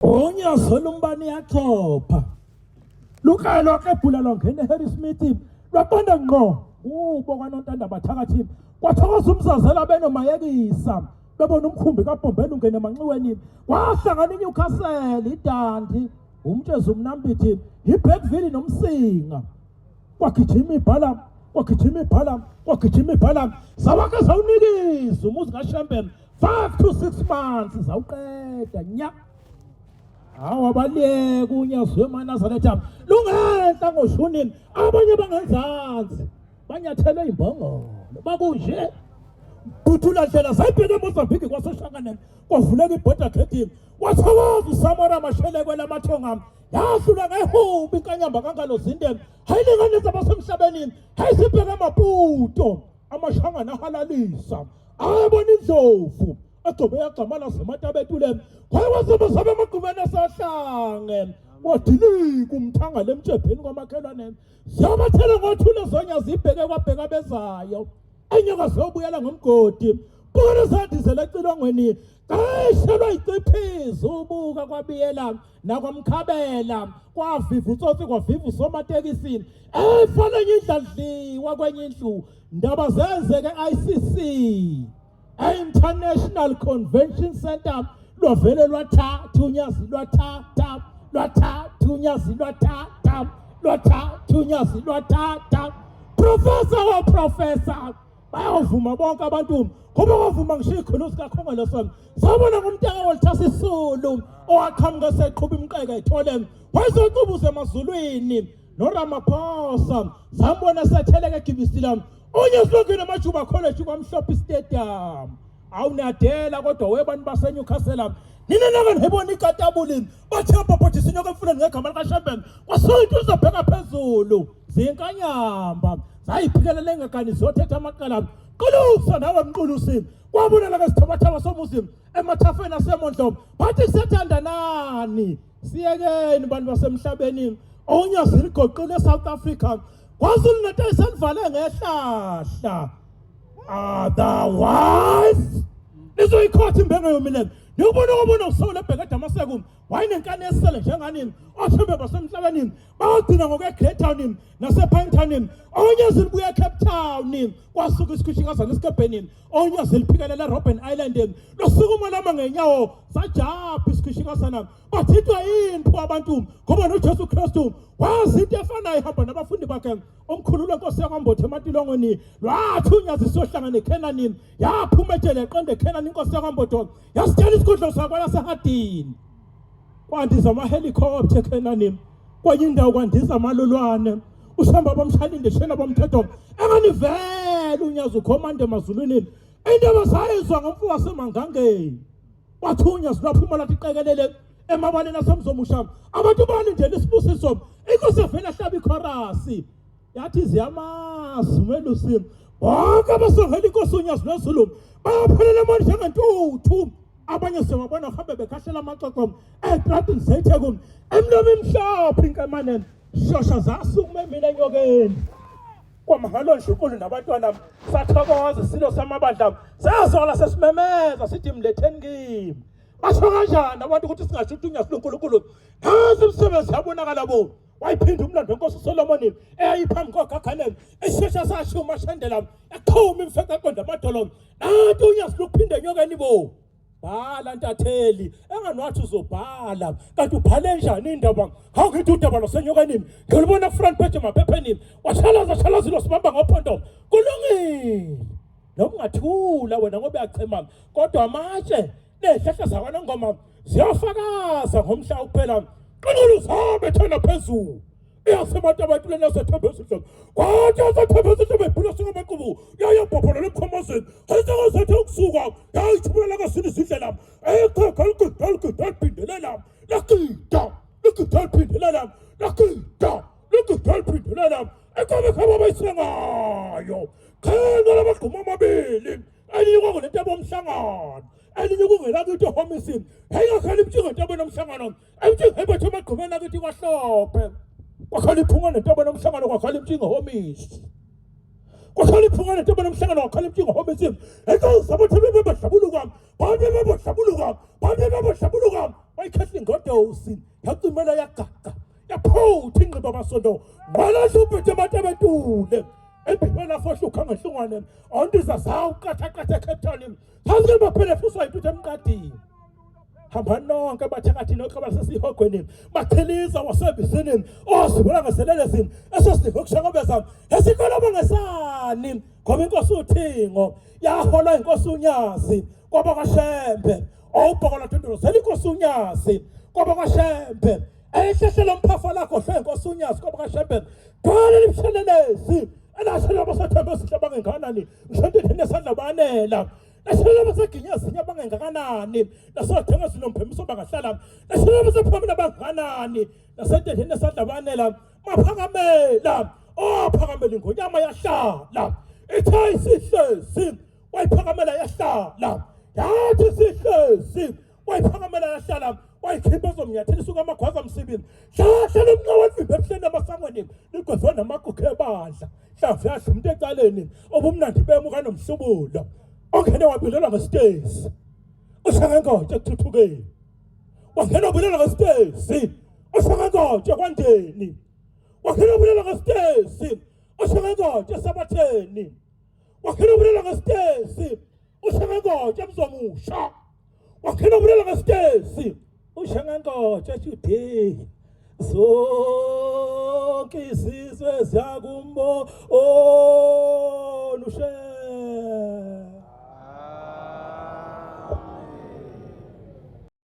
Unyazo lumbani yaxhopha. Lukaye lwakebhula lwangena eHarrismith lwaqonda ngqo kubo kwanontanda bathakathi. Kwathokoza umzazela benomayekisa bebona umkhumbi kaBhombela ungena emanxiweni. Kwahlangana iNewcastle, iDundee, uMtshezi, uMnambithi, iBergville noMsinga. Kwagijima ibhala, kwagijima ibhala, kwagijima ibhala. Sawake sawunikisa umuzi kaShembe 5 to 6 months zawuqeda nya. Hawu abaliyeke unyazi wemaNazaretha lungenhla ngoshunini abanye bangenzansi banyathelwe imbongolo bakunje Buthula ndlela sayibheke eMozambique kwasoshangane kwavuleka ibhoda gate wathokoza uSamora Mashele kwelamathonga yahlula ngehubi inkanyamba kankalo zinde hayilinganisa abasemhlabeni hayisibheke eMaputo amashangana ahalalisa ayebona indlovu agcobe yagcama laseMatabetule kwayewasebazabe emagqumeni asahlange wadilika umthangala emtshebheni kwamakhelwane ziyabathela ngothule zonya zibheke kwabheka bezayo enyoka ziyobuyela ngomgodi bukana zadizela ecilongweni cishelwa iciphizi ubuka kwabiyela nakwamkhabela kwaviva utsotsi kwaviva usomatekisini efana enye indladliwa kwenye indlu ndaba zenzeke ICC International Convention Center lwavele lwathatha unyazi lwathatha lwathatha unyazi lwathatha lwathatha unyazi lwathatha professor wa professor bayovuma bonke abantu ngoba kwavuma ngisho ikhulu sikakhongolose sabona ngumntaka wolithasa isulu owaqhamuka seqhuba imqeka ethole wayezocubuza emazulwini noRamaphosa sambona setheleka egibisila unye silokhu namajuba college kwamhlophe stadium awunadela kodwa webantu baseNewcastle nina nake nibona ikatabuli bathe bhabhodisa inyoka emfuleni ngegama likaShembe kwasonto uzobheka phezulu zinkanyamba zayiphikelela engakani ziyothetha amaqela qulusa nawe mqulusi kwabonela ke sithabathaba somuzi emathafeni asemondlo bathi sethandanani siyekeni bantu basemhlabeni onyazi ligoqile eSouth Africa KwaZulu Natal selivale ngehlahla otherwise nizoyikhotha imbenge yomile niwubona ukubona usawule ebheke eDamaseko wayenenkani esele njenganini othembe basemhlabeni bagcina ngokuya Town nasePinetown onyazi libuya eCape Town kwasuka isikhwishikazana esikebheni onyazi liphikelela eRobben Island losukuma lama ngenyawo sajabha isikhwishikazana bathintwa yinto abantu ngoba noJesu Kristu wazi into efanayo ihamba nabafundi bakhe omkhulu lenkosi yakwambotho ematilongweni lwathi unyazi siyohlangana eKhenani yaphuma ejele yaqonda eKhenani inkosi yakwambotho yasitshela isigodlo sakwalasehadini kwandiza amahelicopter eKhenani kwenye indawo kwandiza amalulwane ushamba bamshalinde shena bomthetho enganivele unyazi ukhomande emazulwini into abasayizwa ngomfo wasemangangeni wathunya silwaphuma lathi qekelele emabaleni asemzomusha abantu balindele isibusiso inkosi yavela hlaba ikhorasi yathi ziyamazi umelusi bonke abasongela inkosi unyazi lwezulu bayaphelela emoni njengentuthu abanye siyababona hambe bekhahlela amaxoxo ey'tradini zetheku emlomo imhlophe inkemane shosha zasukuma emile enyokeni kwamahalo ndlunkulu nabantwana sathokoza isilo samabandla sazwala sesimemeza sithi mletheni kimi basho kanjani abantu ukuthi singasho ukuthi unyazi lonkulunkulu nansi imisebenzi yabonakala bo wayiphinda umlando wenkosi uSolomoni eyayiphambi koGagaleni eshesha sasho umashendela yaqhuma imfeca eqonda amadolo nanti unyazi lokuphinde enyokeni bo bhala ntatheli enganwathi uzobhala kanti ubhale njani indaba hawu ngithi udaba lwasenyokeni ngilubona ku-front page emaphepheni washalaza shalazilo sibamba ngophondo kulungile noma ungathula wena ngoba uyachema kodwa amatshe nezihlahla zakwanongoma ziyafakaza ngomhla uphela qinulu zabe thena phezulu iyasebantu abatuleni asethembe esihle kwathi asethembe esihle bebhula suka amaqubu yayabhobholela emkhomozini ayisakazethe ukusuka yayithumelela kasini izindlela ekhekha ligida ligida liphindelela lagida ligida liphindelela lagida ligida liphindelela ekhobekhaba abayisengayo qhenqa lamagquma amabili elinye kwakunentaba omhlangano elinye kungelakithi ehomisini yayingakhala imtshingo entabeni omhlangano Emtshingo ebethe emagqumeni akithi kwahlophe. Kwakhala iphunga nentaba nomhlangano kwakhala imtshingo homisi. Kwakhala iphunga nentaba nomhlangano kwakhala imtshingo homisi. Enkosi abathi bebehlabuluka, babe bebehlabuluka, babe bebehlabuluka. Wayikhehla ingodosi yacimela yagaga yaphutha ingqiba amasondo ngwalahla ubhethe abantu abetule ebhibela fohla ngehlungwane ondiza zawo qatha qatha eCape Town phansi baphele fuswa intuthu emqadini. Hamba nonke bathakathi noxaba sesihogweni bachiliza wasebisini ozibona ngeselelesini esosiningi okushakobeza esikoloba ngesani ngoba inkosi uthingo yaholwa inkosi uNyazi kwaba kwaShembe owubhokola dondolozela inkosi uNyazi kwaba kwaShembe ehlehlela umphafa lakho hle inkosi uNyazi kwaba kwaShembe dwala libushelelezi elashela abasathembe esihle bangenganani ngisho into nesandla banela lashela abaseginya ezinye abangengakanani nasodinga sinomphemiso bangahlala lashela abasephamela bangakanani nasentendeni nesandla banela maphakamela ophakamela ingonyama yahlala ithe isihlezi wayiphakamela yahlala yathi sihlezi wayiphakamela yahlala wayikhipha ezomnyathela isuka amagwaza msibini hlahla lomnqa walivimba ebuhleni amasangweni ligwezwa namagugu ebandla hlamvu yadla umuntu ecaleni obumnandi bemuka nomhlubulo ongene wabilelwa ngesitezi ushangengotshe ekuthuthukeni wangena wabilelwa ngesitezi ushangengotshe kwandeni wangena wabilelwa ngesitezi ushangengotshe esabatheni wakhela ubulela ngesitezi ushangengotshe emzomusha wakhela ubulela ngesitezi ushangengotshe eshudeni zonke izizwe ziyakumbo.